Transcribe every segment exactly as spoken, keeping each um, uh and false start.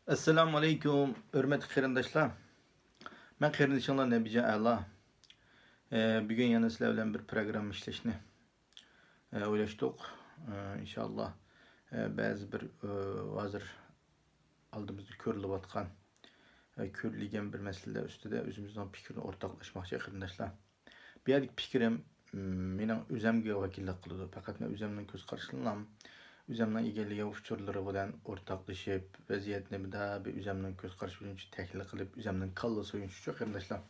ئەسسالامۇ ئەلەيكۇم، ھۆرمەتلىك قېرىنداشلار. مەن قېرىندىشىڭلار نەبىجان ئەلا. ئە، بۈگۈن يەنە سىلەر بىلەن بىر پروگرامما ئىشلەشنى، ئە، ئويلاشتۇق. ئە، ئىنشاللا، ئە، بەزى بىر، ئە، ھازىر ئالدىمىزدا كۆرۈلۈۋاتقان، ئە، كۆرۈلگەن بىر مەسىلىلەر ئۈستىدە ئۆزىمىزنىڭ پىكرىنى ئورتاقلاشماقچى، قېرىنداشلار. بۇ يەردىكى پىكرىم، م، مېنىڭ ئۆزەمگە ۋەكىللىك قىلىدۇ. پەقەت مەن ئۆزەمنىڭ كۆز قارىشىنىلا، ئۆزەمنىڭ ئىگىلىگەن ئۇچۇرلىرى بىلەن ئورتاقلىشىپ، ۋەزىيەتنى مۇنداق بىر ئۆزەمنىڭ كۆز قارىشى بويىچە تەھلىل قىلىپ، ئۆزەمنىڭ كاللىسى بويىچە، قېرىنداشلار.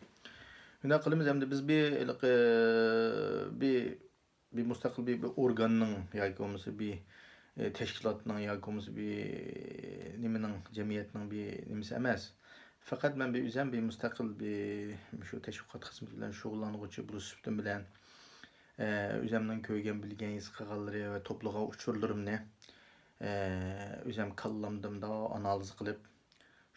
شۇنداق قىلىمىز، ئەمدى بىز بىر ھېلىقى، بىر، بىر مۇستەقىل بىر، بىر ئورگاننىڭ ياكى بولمىسا بىر، ئى، تەشكىلاتنىڭ ياكى بولمىسا بىر نېمىنىڭ، جەمئىيەتنىڭ بىر نېمىسى ئەمەس. پەقەت مەن بىر ئۆزەم بىر مۇستەقىل بىر مۇشۇ تەشۋىقات خىزمىتى بىلەن شۇغۇللانغۇچى بولۇش سۈپىتىم بىلەن، ئە، ئۆزەمنىڭ كۆرگەن، بىلگەن، ھېس قىلغانلىرى ۋە توپلىغان ئۇچۇرلىرىمنى، ئە، ئۆزەم كاللامدا مۇنداق ئانالىز قىلىپ،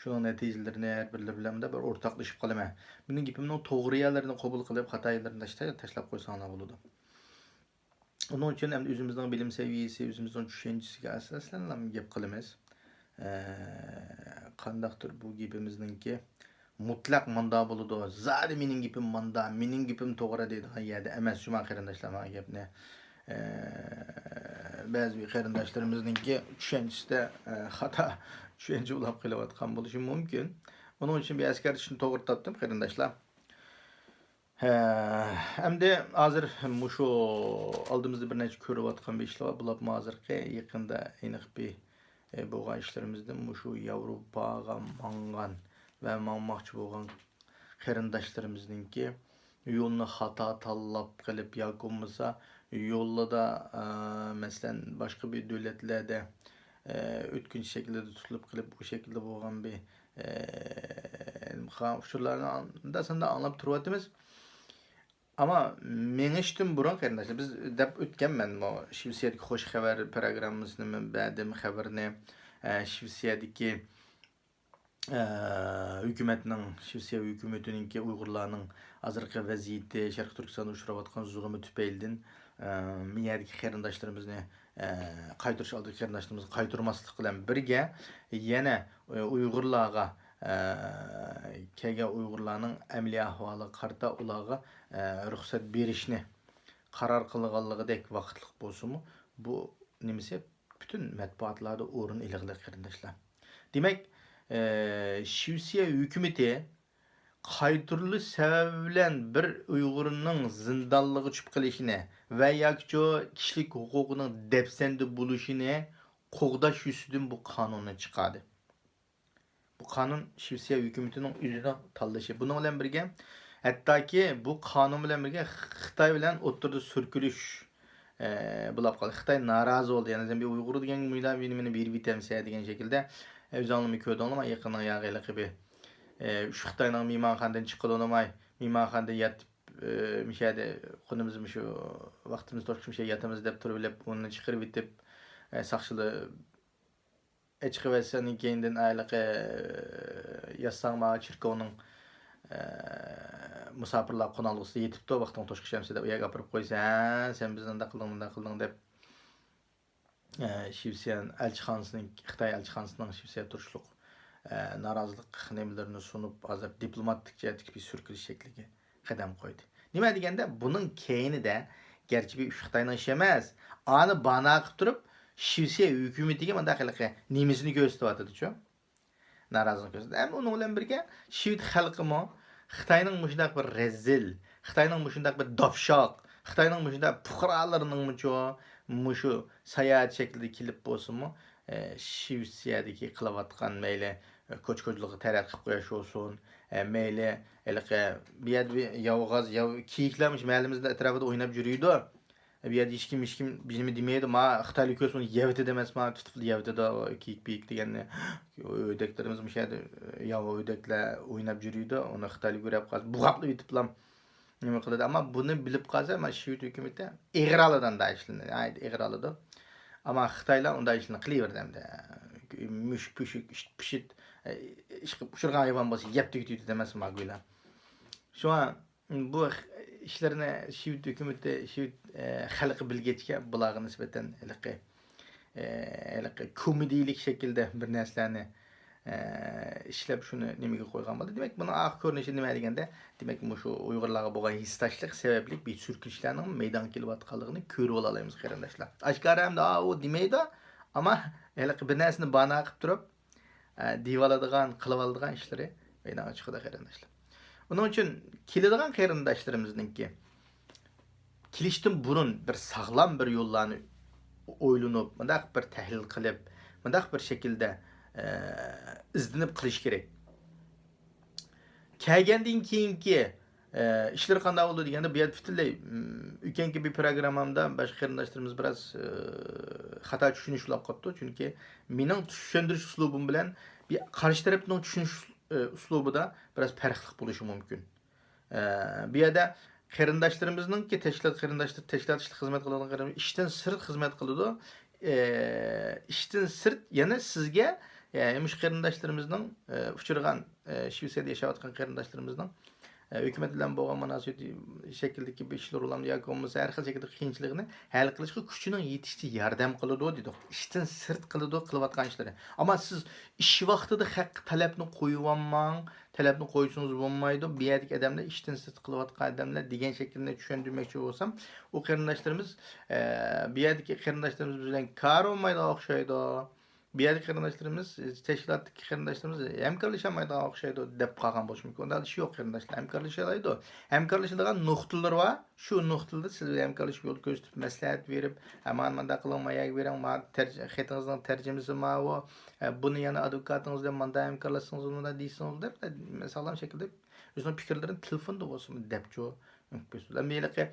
شۇنىڭ نەتىجىلىرىنى ھەر بىرلىرى بىلەن مۇنداق بىر ئورتاقلىشىپ قالىمەن. مېنىڭ گېپىمنىڭ توغرا يەرلىرىنى قوبۇل قىلىپ، خاتا يەرلىرىنى تاشلا-، تاشلاپ قويساڭلار بولىدۇ. ئۇنىڭ ئۈچۈن ئەمدى ئۆزىمىزنىڭ بىلىم سەۋىيەسى، ئۆزىمىزنىڭ چۈشەنچىسىگە ئاساسەنلا گەپ قىلىمىز. ئە، قانداقتۇر بۇ گېپىمىزنىڭكى مۇتلەق ماندا بولىدۇ، زادى مېنىڭ گېپىم ماندا، مېنىڭ گېپىم توغرا دەيدىغان يەردە ئەمەس، شۇما قېرىنداشلار، مانا گەپنى، ئە، بەزى بىر قېرىنداشلىرىمىزنىڭكى چۈشەنچىسىدە، ئە، خاتا چۈشەنچە بولاپ قېلىۋاتقان بولۇشى مۇمكىن. ئۇنىڭ ئۈچۈن بىر ئەسكەرتىشنى توغرا تاپتىم، قېرىنداشلار. ھە، ئەمدى ھازىر مۇشۇ ئالدىمىزدا بىر نەچچە كۆرۈۋاتقان بىر ئىشلار بار. بۇلارمۇ ھازىرقى يېقىندا ئېنىق بىر، ئە، بولغان ئىشلىرىمىزدىن مۇشۇ ياۋروپاغا ماڭغان ۋە ماڭماقچى بولغان قېرىنداشلىرىمىزنىڭكى يولنى خاتا تاللاپ قېلىپ ياكى بولمىسا يولىدا، ئە، مەسىلەن، باشقا بىر دۆلەتلەردە، ئە، ئۆتكۈنچى شەكىلدە تۇتۇلۇپ قېلىپ، ئۇ شەكىلدە بولغان بىر ئۇچۇرلارنى ئان-، ئاندا ساندا ئاڭلاپ تۇرۇۋاتىمىز. ئەمما مېڭىشتىن بۇرۇن، قېرىنداشلار، بىز دەپ ئۆتكەن، مەنمۇ شىۋېتسىيەدىكى خوش خەۋەر پروگراممىسىنى مەن بەردىم، خەۋىرىنى، ئە، شىۋېتسىيەدىكى، ئە، ھۆكۈمەتنىڭ، شىۋېتسىيە ھۆكۈمىتىنىڭكى ئۇيغۇرلارنىڭ ھازىرقى ۋەزىيىتى، شەرقىي تۈركىستاندا ئۇچراۋاتقان زۇلۇمى تۈپەيلىدىن، ئە، مىيەدىكى قېرىنداشلىرىمىزنى ئە، قايتۇرۇش ئالدىدا قېرىنداشلىرىمىزنى قايتۇرماسلىق بىلەن بىرگە، يەنە، ئە، ئۇيغۇرلارغا، ئە، كەلگەن ئۇيغۇرلارنىڭ ئەمەلىي ئەھۋالىغا قارىتا ئۇلارغا، ئە، رۇخسەت بېرىشنى قارار قىلغانلىقىدەك ۋاقىتلىق بولسىمۇ، بۇ نېمىسى پۈتۈن مەتبۇئاتلاردا ئورۇن ئېلىغلىق، قېرىنداشلار. دېمەك، ئە، شىۋېتسىيە ھۆكۈمىتى قايتۇرۇلۇش سەۋەبى بىلەن بىر ئۇيغۇرنىڭ زىندانلىققا چۈشۈپ قېلىشىنى ۋە ياكىچۇ كىشىلىك ھوقۇقىنىڭ دەپسەندە بولۇشىنى قوغداش يۈزىسىدىن بۇ قانۇننى چىقاردى. بۇ قانۇن شىۋېتسىيە ھۆكۈمىتىنىڭ ئۆزىنىڭ تاللىشى. بۇنىڭ بىلەن بىرگە، ھەتتاكى بۇ قانۇن بىلەن بىرگە خىتاي بىلەن ئوتتۇرىدا سۈركىلىش ئە، بولاپ قالدى. خىتاي نارازى بولدى. يەنى سەن بىر ئۇيغۇر دېگەن مۇنداق مېنى، مېنى بېرىۋېتەمسەن دېگەن شەكىلدە، ئە، ئۆزۈڭلارمۇ كۆردۈڭلارمۇ، يېقىندا ياغى ھېلىقى بىر، ئە، ئۈچ خىتاينىڭ مېھمانخانىدىن چىققىلى ئۇنىماي، مېھمانخانىدا ياتىپ، ئە، مۇشۇ يەردە قونىمىز، مۇشۇ ۋاقتىمىز توشقىچە مۇشۇ يەردە ياتىمىز دەپ تۇرۇۋېلىپ، ئۇنى چىقىرىۋېتىپ، ئە، ساقچىلار ئەچىقىۋەتسە، ئاندىن كېيىندىن ھېلىقى ياساڭما چېركاۋنىڭ، ئە، مۇساپىرلار قونالغۇسىدا يېتىپتۇ، ۋاقتىڭ توشقۇچە ئەمسە دەپ ئۇ يەرگە ئاپىرىپ قويسا، ھە، سەن بىزنى ئۇنداق قىلدىڭ، مۇنداق قىلدىڭ دەپ، ئە، شىۋېتسىيە ئەلچىخانىسىنىڭ، خىتاي ئەلچىخانىسىنىڭ شىۋېتسىيەدە تۇرۇشلۇق، ئە، نارازىلىق نېمىلىرىنى سۇنۇپ، ھازىر دىپلوماتىك جەھەتتىكى بىر سۈركىلىش شەكلىگە قەدەم قويدى. نېمە دېگەندە، بۇنىڭ كەينىدە گەرچە بىر ئۈچ خىتاينىڭ ئىشى ئەمەس، ئانى بانا قىلىپ تۇرۇپ، شىۋېتسىيە ھۆكۈمىتىگە مۇنداق ھېلىقى نېمىسىنى كۆرسىتىۋاتىدۇچۇ؟ نارازىلىق كۆرسىتىدۇ. ھەم ئۇنىڭ بىلەن بىرگە، شىۋېت خەلقىمۇ خىتاينىڭ مۇشۇنداق بىر رەزىل، خىتاينىڭ مۇشۇنداق بىر داپشاق، خىتاينىڭ مۇشۇنداق پۇقرالىرىنىڭمۇچۇ مۇشۇ ساياھەت شەكلىدە كېلىپ بولسىمۇ، ئە، شىۋېتسىيەدىكى قىلىۋاتقان مەيلى، ئە، كوچا-كوچىلىققا تەرەت قىلىپ قويۇش بولسۇن، ئە، مەيلى ھېلىقى بۇ يەردە بىر ياۋىغاز، ياۋا كېيىكلەر مۇشۇ مەھەللىمىزدە ئەتراپىدا ئويناپ يۈرىدۇ. بۇ يەردە ھېچكىم، ھېچكىم بىزنى دېمەيدۇ. ما خىتايلار كۆرسە ئۇنى يەۋېتىدۇ ئەمەسما، تۇتۇپ يەۋېتىدۇ، كېيىك پېيىك دېگەننى. ئۆردەكلىرىمىز مۇشۇ يەردە ياۋا ئۆردەكلەر ئويناپ يۈرىدۇ، ئۇنى خىتايلار كۆرۈپ قالسا، بۇغاپلا ئېتىپلا نېمە قىلىدۇ. ئەمما بۇنى بىلىپ قالسا، مانا شىۋېت ھۆكۈمىتى ئېغىر ئالىدۇ ئانداق ئىشلارنى، ناھايىتى ئېغىر ئالىدۇ. ئەمما خىتايلار ئۇنداق ئىشلارنى قىلىۋېرىدۇ ئەمدى. مۈشۈك پۈشۈك، ئىشت پىشىت، ئىشقىلىپ ئۇچرىغان ھايۋان بولسا يەپ تۈگىتىۋېتىدۇ ئەمەسما گويا. شۇڭا بۇ ئىشلارنى شىۋېت ھۆكۈمىتى، شىۋېت، ئە، خەلقى بىلگەچكە، بۇلارغا نىسبەتەن ھېلىقى، ئە، ھېلىقى كومېدىيىلىك شەكىلدە بىر نەرسىلەرنى، ئە، ئىشلەپ شۇنى نېمىگە قويغان بولدى. دېمەك، بۇنىڭ ئارقا كۆرۈنۈشى نېمە دېگەندە، دېمەك، مۇشۇ ئۇيغۇرلارغا بولغان ھېسداشلىق سەۋەبلىك بىر سۈركىلىشلەرنىڭ مەيدانغا كېلىۋاتقانلىقىنى كۆرۈۋالالايمىز، قېرىنداشلار. ئاشكارا ئەمدى، ئا، ئۇ دېمەيدۇ، ئەمما ھېلىقى بىر نەرسىنى بانا قىلىپ تۇرۇپ، ئە، دېيىۋالىدىغان، قىلىۋالىدىغان ئىشلىرى مەيدانغا چىقىدۇ، قېرىنداشلار. ئۇنىڭ ئۈچۈن كېلىدىغان قېرىنداشلىرىمىزنىڭكى كېلىشتىن بۇرۇن بىر ساغلام بىر يوللارنى ئويلىنىپ، مۇنداق بىر تەھلىل قىلىپ، مۇنداق بىر شەكىلدە، ئە، ئىزدىنىپ قىلىش كېرەك. كەلگەندىن كېيىنكى، ئە، ئىشلىرى قانداق بولىدۇ دېگەندە، بۇ يەردە پۈتۈنلەي، م، ئۆتكەنكى بىر پروگراممامدا باشقا قېرىنداشلىرىمىز بىراز، ئە، خاتا چۈشىنىش بولۇپ قاپتۇ. چۈنكى مېنىڭ چۈشەندۈرۈش ئۇسلۇبۇم بىلەن بىر قارشى تەرەپنىڭ چۈشىنىش، ئە، ئۇسلۇبىدا بىراز پەرقلىق بولۇشى مۇمكىن. ئە، بۇ يەردە قېرىنداشلىرىمىزنىڭكى تەشكىلات قېرىنداشلىرى، تەشكىلات ئىشلىرى خىزمەت قىلىدىغان قېرىنداش ئىشتىن سىرت خىزمەت قىلىدۇ. ئە، ئىشتىن سىرت يەنە سىزگە، يەنى مۇشۇ قېرىنداشلىرىمىزنىڭ، ئە، ئۇچرىغان، ئە، شىۋېتسىيەدە ياشاۋاتقان قېرىنداشلىرىمىزنىڭ، ئە، ھۆكۈمەت بىلەن بولغان مۇناسىۋىتى شەكلىدىكى بىر ئىشلار بولامدۇ ياكى بولمىسا ھەر خىل شەكىلدىكى قىيىنچىلىقنى ھەل قىلىشقا كۈچىنىڭ يېتىشىچە ياردەم قىلىدۇ دېدۇق. ئىشتىن سىرت قىلىدۇ قىلىۋاتقان ئىشلىرى. ئەمما سىز ئىش ۋاقتىدا ھەق تەلەپنى قويۇۋالماڭ، تەلەپنى قويسىڭىز بولمايدۇ. بۇ يەردىكى ئادەملەر ئىشتىن سىرت قىلىۋاتقان ئادەملەر دېگەن شەكىلنى چۈشەندۈرمەكچى بولسام، ئۇ قېرىنداشلىرىمىز، ئە، بۇ يەردىكى قېرىنداشلىرىمىز بىز بىلەن كارى بولمايدىغان ئوخشايدۇ. بۇ يەردىكى قېرىنداشلىرىمىز، تەشكىلاتتىكى قېرىنداشلىرىمىز ھەمكارلىشالمايدىغان ئوخشايدۇ دەپ قالغان بولۇشى مۇمكىن. ئۇنداق ئىش يوق، قېرىنداشلار ھەمكارلىشالايدۇ. ھەمكارلىشىدىغان نۇقتىلىرى بار. شۇ نۇقتىلىرىدا سىز بىلەن ھەمكارلىشىپ يول كۆرسىتىپ، مەسلىھەت بېرىپ، ئە، مانا مانداق قىلىڭ، ما يەرگە بېرىڭ، ما تەرج-، خېتىڭىزنىڭ تەرجىمىسى ماۋۇ، ئە، بۇنى يەنە ئادۋوكاتىڭىز بىلەن ماندا ھەمكارلاشسىڭىز، مۇندا دېيىشسىڭىز دەپ، ئە، ساغلام شەكىلدە ئۆزىنىڭ پىكىرلىرىنى تېلېفوندا بولسىمۇ دەپچۇ. ھېلىقى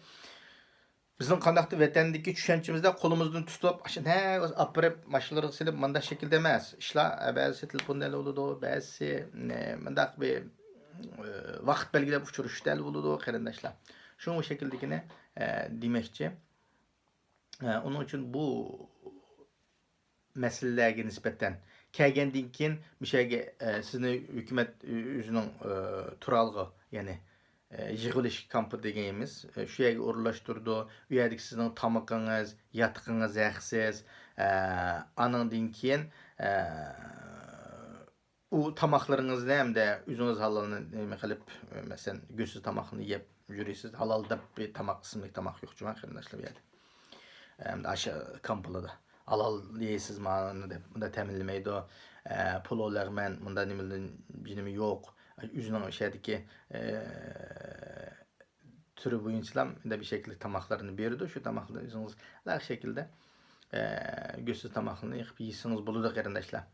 بىزنىڭ قانداقتۇر ۋەتەندىكى چۈشەنچىمىزدە قولىمىزدىن تۇتۇپ، ئاشۇ نەگە ئاپىرىپ، ماشىنىلارغا سېلىپ، مانداق شەكىلدە ئەمەس. ئىشلار، ئە، بەزىسى تېلېفوندا ھەل بولىدۇ، بەزىسى، ئە، مۇنداق بىر، ئە، ۋاقىت بەلگىلەپ ئۇچرىشىشتا ھەل بولىدۇ، قېرىنداشلار. شۇ شەكىلدىكىنى، ئە، دېمەكچى. ئە، ئۇنىڭ ئۈچۈن بۇ مەسىلىلەرگە نىسبەتەن كەلگەندىن كېيىن مۇشۇ يەرگە، ئە، سىزنى ھۆكۈمەت ئۆ-، ئۆزىنىڭ، ئە، تۇرالغۇ، يەنى، ئە، يىغىۋېلىش كامپى دېگىنىمىز، ئە، شۇ يەرگە ئورۇنلاشتۇرىدۇ. ئۇ يەردىكى سىزنىڭ تامىقىڭىز، ياتىقىڭىز ھەقسىز. ئە، ئانىڭدىن كېيىن، ئە، ئۇ تاماقلىرىڭىزنى ھەمدە ئۆزىڭىز ھالال نېمە قىلىپ، مەسىلەن، گۆشسىز تاماقنى يەپ يۈرىسىز، ھالال دەپ بىر تاماق، ئىسىملىك تاماق يوق جۇما قېرىنداشلار بۇ يەردە. ئەمدى ئاشۇ كامپىلىدا ھالال يەيسىز مانى دەپ، بۇندا تەمىنلىمەيدۇ. ئە، پۇلۇ لەغمەن، بۇندا نېمىدىن نېمە يوق. ئۆزىنىڭ ئىچەردىكى، ئە، تۈرى بويىچىلا مۇنداق بىر شەكىلدە تاماقلارنى بېرىدۇ. شۇ تاماقلارنى ئۆزىڭىز لەق شەكىلدە، ئە، گۆشسىز تاماقلارنى يېقىپ يېسىڭىز بولىدۇ، قېرىنداشلار.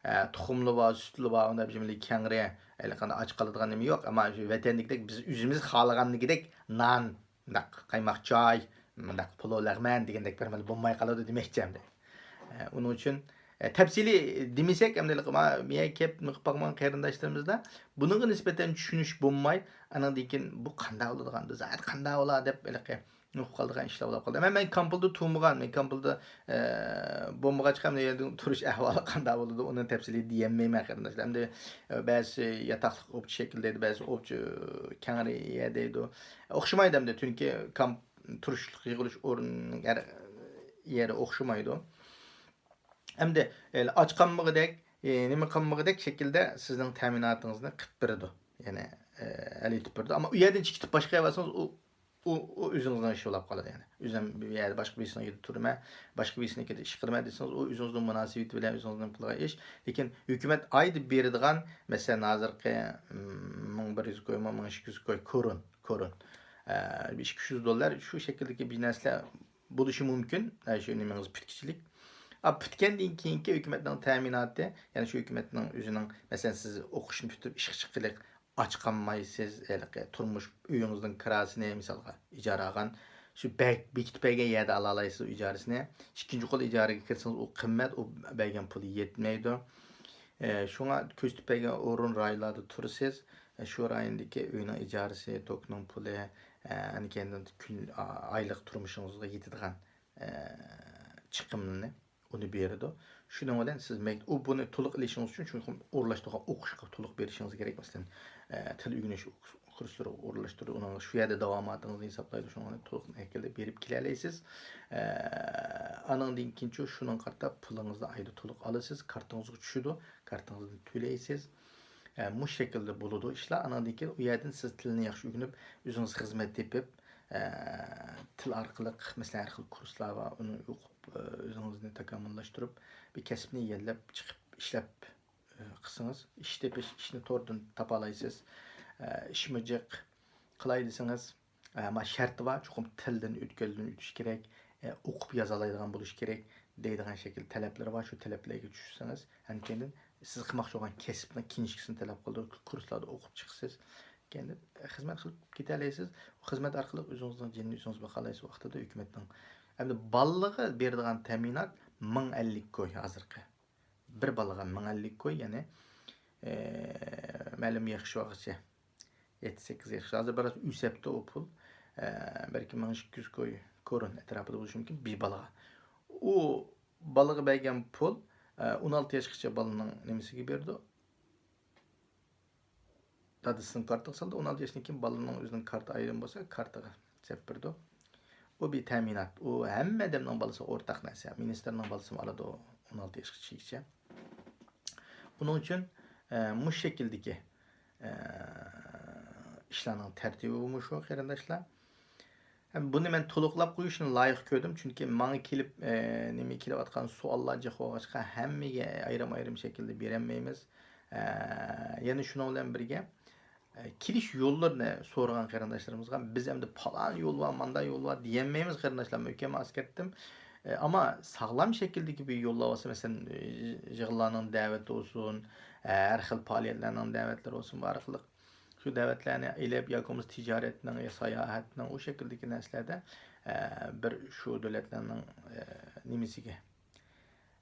ئە، تۇخۇملى بار، سۈتلى بار، ئۇنداق بىر نېمىلىك كەڭرى، ھېلىقانداق ئاچ قالىدىغان نېمە يوق. ئەمما شۇ ۋەتەندىكىدەك بىز ئۆزىمىز خالىغاندىكىدەك نان، مۇنداق قايماق چاي، مۇنداق پۇلۇ لەغمەن دېگەندەك بىر نېمە بولماي قالىدۇ دېمەكچى ئەمدى. ئە، ئۇنىڭ ئۈچۈن، ئە، تەپسىلىي دېمىسەك، ئەمدى ما-، مېيە كەپ نېقىپ باقمىغان قېرىنداشلىرىمىزدا بۇنىڭغا نىسبەتەن چۈشىنىش بولماي، ئانىڭدىن كېيىن بۇ قانداق بولىدىغان، بۇ زادى قانداق بولا دەپ ھېلىقى نېقىپ قالىدىغان ئىشلار بولۇپ قالدى. ئەمما مەن كامپىلدا تۇرمىغان، مەن كامپىلدا، ئە، بولمىغاچقا، مەن يەردە تۇرۇش ئەھۋالى قانداق بولىدۇ، ئۇنى تەپسىلىي دېيەلمەيمەن، قېرىنداشلار. ئەمدى، ئە، بەزىسى ياتاقلىق ئوپچە شەكىل دەيدۇ، بەزىسى ئوپچە كەڭرى يەر دەيدۇ. ئوخشىمايدۇ ئەمدى، چۈنكى كامپ تۇرۇشلۇق، يىغىلىش ئورنىنىڭ ھەر يېرى ئوخشىمايدۇ. ئەمدى، ئە، ئاچ قالمىغۇدەك، ئە، نېمە قالمىغۇدەك شەكىلدە سىزنىڭ تەمىناتىڭىزنى قىلىپ بېرىدۇ. يەنى، ئە، ھەل ئېتىپ بېرىدۇ. ئەمما ئۇ يەردىن چىقىپ باشقا يەرگە بارسىڭىز، ئۇ، ئۇ، ئۇ ئۆزىڭىزنىڭ ئىشى بولۇپ قالىدۇ يەنى. ئۆزۈم بۇ يەردە باشقا بىرسىنىڭ ئۆيىدە تۇرىمەن، باشقا بىرسىنىڭكىدە ئىش قىلىمەن دېسىڭىز، ئۇ ئۆزىڭىزنىڭ مۇناسىۋىتى بىلەن ئۆزىڭىزنىڭ قىلغان ئىش. لېكىن ھۆكۈمەت ئايدا بېرىدىغان، مەسىلەن، ھازىرقى، مم، مىڭ بىر يۈز كويمۇ، مىڭ ئىككى يۈز كوي، كورون، كورون. ئە، ئىككى يۈز دوللار شۇ شەكىلدىكى بىر نەرسىلەر بولۇشى مۇمكىن، ئە، شۇ نېمىڭىز پۈتكۈچىلىك. ئا، پۈتكەندىن كېيىنكى ھۆكۈمەتنىڭ تەمىناتى، يەنى شۇ ھۆكۈمەتنىڭ ئۆزىنىڭ، مەسىلەن، سىز ئوقۇشنى پۈتتۈرۈپ ئىشقا چىققىلى ئاچ قالمايسىز، ھېلىقى تۇرمۇش ئۆيىڭىزنىڭ كىراسىنى، مىسالغا، ئىجارە ئالغان، شۇ بەگ-، بېكىتىپ بەرگەن يەردە ئالالايسىز ئىجارىسىنى. ئىككىنچى قول ئىجارىگە كىرسىڭىز، ئۇ قىممەت، ئۇ بەرگەن پۇلى يەتمەيدۇ. ئە، شۇڭا كۆرسىتىپ بەرگەن ئورۇن رايونلاردا تۇرىسىز. ئە، شۇ رايوندىكى ئۆينىڭ ئىجارىسى، توكنىڭ پۇلى، ئە، ئەنە كەينىدىن كۈن، ئا-، ئايلىق تۇرمۇشىڭىزغا يېتىدىغان، ئە، چىقىمنى ئۇنى بېرىدۇ. شۇنىڭ بىلەن سىز مەك-، ئۇ بۇنى تولۇق ئېلىشىڭىز ئۈچۈن، چۈنكى ئورۇنلاشتۇرغان ئوقۇشقا تولۇق بېرىشىڭىز كېرەك. مەسىلەن، ئە، تىل ئۆگىنىش ئوق-، كۇرسلىرىغا ئورۇنلاشتۇرىدۇ، ئۇنىڭ شۇ يەردە داۋاماتىڭىزنى ھېسابلايدۇ، شۇنىڭ بىلەن تولۇق ھەققىدە بېرىپ كېلەلەيسىز. ئە، ئانىڭدىن كېيىنچۇ شۇنىڭغا قارىتا پۇلىڭىزنى ئايدا تولۇق ئالىسىز، كارتىڭىزغا چۈشىدۇ، كارتىڭىزدىن تۆلەيسىز. ئە، مۇشۇ شەكىلدە بولىدۇ ئىشلار. ئانىڭدىن كېيىن ئۇ يەردىن سىز تىلنى ياخشى ئۆگىنىپ، ئۆزىڭىز خىزمەت تېپىپ، ئە، تىل ئارقىلىق، مەسىلەن، ھەر خىل كۇرسلار بار، ئۇنى ئوقۇپ، ئە، ئۆزىڭىزنى تاكامۇللاشتۇرۇپ، بىر كەسىپنى ئىگىلەپ چىقىپ ئىشلەپ، ئە، قىلسىڭىز، ئىش تېپىش، ئىشنى توردىن تاپالايسىز. ئە، ئىشمۇ جىق، قىلاي دېسىڭىز، ئە، ما شەرتى بار، چوقۇم تىلدىن ئۆتكەلدىن ئۆتۈش كېرەك، ئە، ئوقۇپ يازالايدىغان بولۇش كېرەك دەيدىغان شەكىل تەلەپلىرى بار. شۇ تەلەپلەرگە چۈشسىڭىز، ھەم كېيىندىن سىز قىلماقچى بولغان كەسىپنىڭ كىنىشكىسىنى تەلەپ قىلىدۇ، كۇرسلاردا ئوقۇپ چىقىسىز. كېيىندىن خىزمەت قىلىپ كېتەلەيسىز. خىزمەت ئارقىلىق ئۆزىڭىزنىڭ جېنىنى ئۆزىڭىز باقالايسىز. ۋاقتىدا ھۆكۈمەتنىڭ ئەمدى بالىلىققا بېرىدىغان تەمىنات مىڭ ئەللىك كوي ھازىرقى. بىر بالىغا مىڭ ئەللىك كوي، يەنى، ئە، مەلۇم ياش چاغىچە، يەتتە سەككىز ياش. ھازىر بىراز ئۆسەپتۇ ئۇ پۇل. ئە، بەلكى مىڭ ئىككى يۈز كوي، كورون ئەتراپىدا بولۇشى مۇمكىن بىر بالىغا. ئۇ بالىغا بەرگەن پۇل، ئە، ئون ئالتە ياشقىچە بالىنىڭ نېمىسىگە بېرىدۇ. دادىسىنىڭ كارتىغا سالىدۇ. ئون ئالتە ياشتىن كېيىن بالىنىڭ ئۆزىنىڭ كارتى ئايرىم بولسا، كارتىغا سېلىپ بېرىدۇ. ئۇ بىر تەمىنات. ئۇ ھەممە ئادەمنىڭ بالىسى ئورتاق نەرسە. مىنىستىرنىڭ بالىسىمۇ ئالىدۇ ئون ئالتە ياشقىچە. ئۇنىڭ ئۈچۈن، ئە، مۇشۇ شەكىلدىكى، ئە، ئىشلارنىڭ تەرتىپى مۇشۇ، قېرىنداشلار. ھەم بۇنى مەن تولۇقلاپ قويۇشنى لايىق كۆردۈم، چۈنكى ماڭا كېلىپ، ئە، نېمە كېلىۋاتقان سوئاللار جىق بولغاچقا، ھەممىگە ئايرىم-ئايرىم شەكىلدە بېرەلمەيمىز. ئە، يەنە شۇنىڭ بىلەن بىرگە، ئە، كېلىش يوللىرىنى سورىغان قېرىنداشلىرىمىزغا بىز ئەمدى پالان يول بار، ماندا يول بار دېيەلمەيمىز، قېرىنداشلار، مۇھكەم ئەسكەرتتىم. ئە، ئەمما ساغلام شەكىلدىكى بىر يوللار بولسا، مەسىلەن، يىغىنلارنىڭ دەۋىتى بولسۇن، ئە، ھەر خىل پائالىيەتلەرنىڭ دەۋەتلىرى بولسۇن، بۇ ئارقىلىق شۇ دەۋەتلەرنى ئېلىپ ياكى بولمىسا تىجارەتنىڭ يا ساياھەتنىڭ ئۇ شەكىلدىكى نەرسىلەردە، ئە، بىر شۇ دۆلەتلەرنىڭ، ئە، نېمىسىگە،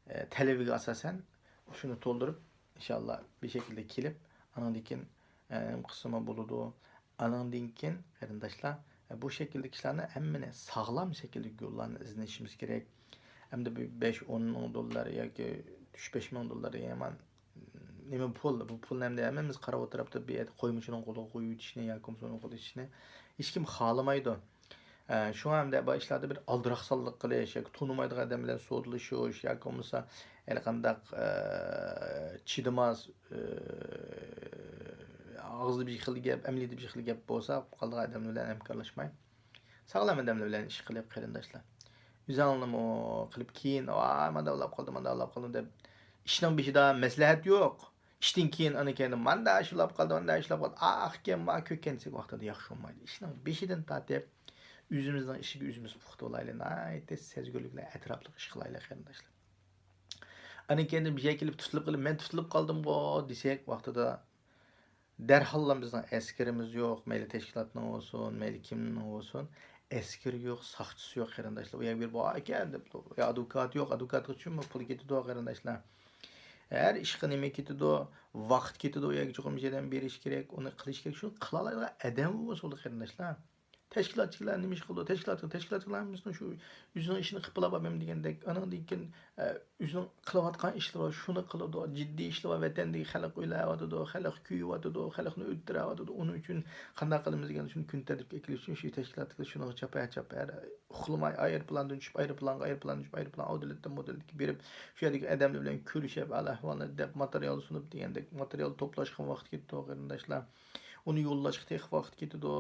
ئە، تەلىپىگە ئاساسەن شۇنى تولدۇرۇپ، ئىنشاللا بىر شەكىلدە كېلىپ، ئانىڭدىن كېيىن، ئە، نېمە قىلسىمۇ بولىدۇ. ئانىڭدىن كېيىن، قېرىنداشلار، ئە، بۇ شەكىلدىكى ئىشلارنى ھەممىنى ساغلام شەكىلدىكى يوللارنى ئىزدىنىشىمىز كېرەك. ئەمدى بۇ بەش، ئون مىڭ دوللار ياكى ئۈچ، بەش مىڭ دوللار دېگەن يامان نېمە پۇل؟ بۇ پۇلنى ئەمدى ھەممىمىز قاراپ ئولتۇرۇپتۇ، بىر يەردە قويمىچىنىڭ قولىغا قويۇۋېتىشنى ياكى بولمىسا ئۇنىڭ قولىغا ئېتىشنى ھېچكىم خالىمايدۇ. ئە، شۇڭا ئەمدى بۇ ئىشلاردا بىر ئالدىراقسانلىق قىلىش ياكى تونۇمايدىغان ئادەم بىلەن سودىلىشىش ياكى بولمىسا ھېلىقانداق، ئە، چىدىماس، ئە، ئاغزىدا بىر خىل گەپ، ئەمەلىيەتتە بىر خىل گەپ بولسا، قالىدىغان ئادەملەر بىلەن ھەمكارلاشماي. ساغلام ئادەملەر بىلەن ئىش قىلىپ، قېرىنداشلار. ئۆزۈڭلارمۇ قىلىپ كېيىن، ۋاي، مانداق بولاپ قالدى، مانداق بولاپ قالدى دەپ، ئىشنىڭ بېشىدا مەسلىھەت يوق. ئىشتىن كېيىن ئانا كەينىدە ماندا شۇلاپ قالدى، ماندا شۇلاپ قالدى، ئاقكەن ما كۆككەن دېسەك ۋاقتىدا ياخشى بولمايدۇ. ئىشنىڭ بېشىدىن تارتىپ ئۆزىمىزنىڭ ئىشىگە ئۆزىمىز پۇختا بولايلى، ناھايىتى سەزگۈرلۈك بىلەن ئەتراپلىق ئىش قىلايلى، قېرىنداشلار. ئانا كەينىدە بىر يەر كېلىپ تۇتۇلۇپ قېلىپ، مەن تۇتۇلۇپ قالدىمغۇ دېسەك ۋاقتىدا، دەرھاللا بىزنىڭ ئەسكىرىمىز يوق، مەيلى تەشكىلاتنىڭ بولسۇن، مەيلى كىمنىڭ بولسۇن، ئەسكىرى يوق، ساقچىسى يوق، قېرىنداشلار. ئۇ يەرگە بېرىپ، بار ئىكەن دەپ، يا ئادۋوكات يوق، ئادۋوكاتقا چۈشۈنمە، پۇل كېتىدۇ، قېرىنداشلار. ھەر ئىشقا نېمە كېتىدۇ، ۋاقىت كېتىدۇ، ئۇ يەرگە چوقۇم ياردەم بېرىش كېرەك، ئۇنى قىلىش كېرەك، شۇنى قىلالايدىغان ئادەم بولسا بولدى، قېرىنداشلار. تەشكىلاتچىلار نېمە ئىش قىلىدۇ؟ تەشكىلاتچىلار، تەشكىلاتچىلار ھەممىسىنىڭ شۇ ئۆزىنىڭ ئىشىنى قىلىپ بولاپ بارمەن دېگەندەك، ئانىڭدىن كېيىن، ئە، ئۆزىنىڭ قىلىۋاتقان ئىشلىرى بار، شۇنى قىلىدۇ، جىددىي ئىشلىرى بار، ۋەتەندىكى خەلق ئۆلۈۋاتىدۇ، خەلق كۆيۈۋاتىدۇ، خەلقنى ئۆلتۈرۈۋاتىدۇ، ئۇنىڭ ئۈچۈن قانداق قىلىمىز دېگەن، شۇنى كۈن تەرتىپكە ئەكېلىش ئۈچۈن شۇ تەشكىلاتتىكىلەر شۇنىڭغا چاپار، چاپار، ئۇخلىماي ئايروپىلاندىن چۈشۈپ، ئايروپىلانغا، ئايروپىلاندىن چۈشۈپ، ئايروپىلان ئۇ دۆلەتتىن بۇ دۆلەتكە بېرىپ، شۇ يەردىكى ئادەملەر بىلەن كۆرۈشۈپ، ھال-ئەھۋالنى دەپ، ماتېرىيال سۇنۇپ دېگەندەك، ماتېرىيال توپلاشقا ۋاقىت كېتىدۇ، قېرىنداشلار. ئۇنى يوللاشقا تېخى ۋاقىت كېتىدۇ.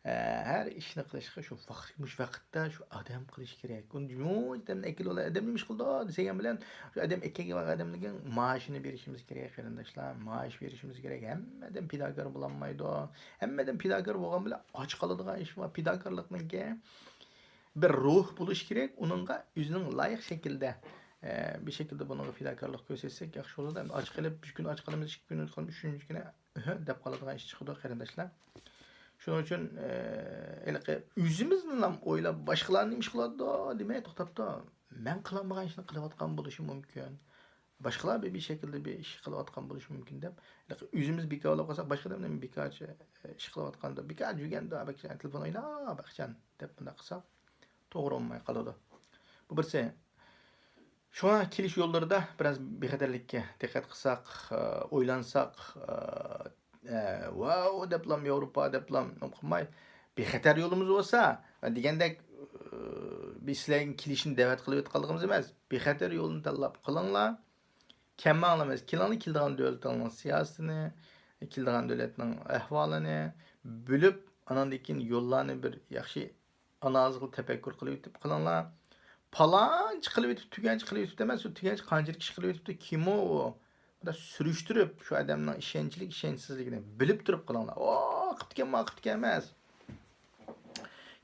ئە، ھەر ئىشنى قىلىشقا شۇ ۋاقىت، مۇشۇ ۋاقىتتا شۇ ئادەم قىلىش كېرەك. ئۇنى جۇمۇ ئادەمنى ئەكېلىۋالىدۇ. ئادەم نېمە ئىش قىلىدۇ دېسەم بىلەن، شۇ ئادەم ئەكەلگەن ئادەمنىڭ مائاشىنى بېرىشىمىز كېرەك، قېرىنداشلار. مائاش بېرىشىمىز كېرەك. ھەممە ئادەم پىداكار بولالمايدۇ. ھەممە ئادەم پىداكار بولغان بىلەن ئاچ قالىدىغان ئىش بار. پىداكارلىقنىڭكى بىر روھ بولۇشى كېرەك. ئۇنىڭغا ئۆزىنىڭ لايىق شەكىلدە، ئە، بىر شەكىلدە بۇنىڭغا پىداكارلىق كۆرسەتسەك ياخشى بولىدۇ. ئەمدى ئاچ قېلىپ، بىر كۈن ئاچ قالىمىز، ئىككى كۈن ئاچ قالىمىز، ئۈچىنچى كۈنى ئۆھە دەپ قالىدىغان ئىش چىقىدۇ، قېرىنداشلار. شۇنىڭ ئۈچۈن، ئە، ھېلىقى ئۆزىمىزنىلا ئويلاپ، باشقىلار نېمە ئىش قىلىۋاتىدۇ دېمەي توختاپتۇ. مەن قىلالمىغان ئىشنى قىلىۋاتقان بولۇشى مۇمكىن. باشقىلار بىر، بىر شەكىلدە بىر ئىش قىلىۋاتقان بولۇشى مۇمكىن دەپ، ھېلىقى ئۆزىمىز بىكار بولاپ قالساق، باشقا ئادەملەر بىكارچە ئىش قىلىۋاتقاندا، بىكار يۈرگەندە، بەكچان، تېلېفون ئويناپ بەكچان دەپ بۇنداق قىلساق، توغرا بولماي قالىدۇ. بۇ بىرسى. شۇڭا كېلىش يوللىرىدا بىراز بىخەتەرلىككە دىققەت قىلساق، ئويلانساق، ئە، ۋاۋ دەپلام، ياۋروپا دەپلام قىلماي، بىخەتەر يولىمىز بولسا، دېگەندەك، ئە، بىز سىلەرگە كېلىشنى دەۋەت قىلىۋاتقانلىقىمىز ئەمەس. بىخەتەر يولنى تاللاپ قىلىڭلار. كەلمەڭلار ئەمەس، كېلىڭلار، كېلىدىغان دۆلىتىڭلارنىڭ سىياسىتىنى، كېلىدىغان دۆلەتنىڭ ئەھۋالىنى بىلىپ، ئاناندىن كېيىن يوللارنى بىر ياخشى ئانالىز قىلىپ، تەپەككۇر قىلىۋېتىپ قىلىڭلار. پالانچى قىلىۋېتىپتۇ، تۈگەنچى قىلىۋېتىپتۇ ئەمەس، ئۇ تۈگەنچى قانچىلىك ئىش قىلىۋېتىپتۇ، كىم ئۇ؟ بۇنداق سۈرۈشتۈرۈپ، شۇ ئادەمنىڭ ئىشەنچلىك، ئىشەنچسىزلىكىنى بىلىپ تۇرۇپ قىلىڭلار. ئو، قىپتىكەنمۇ، قىپتىكەن ئەمەس.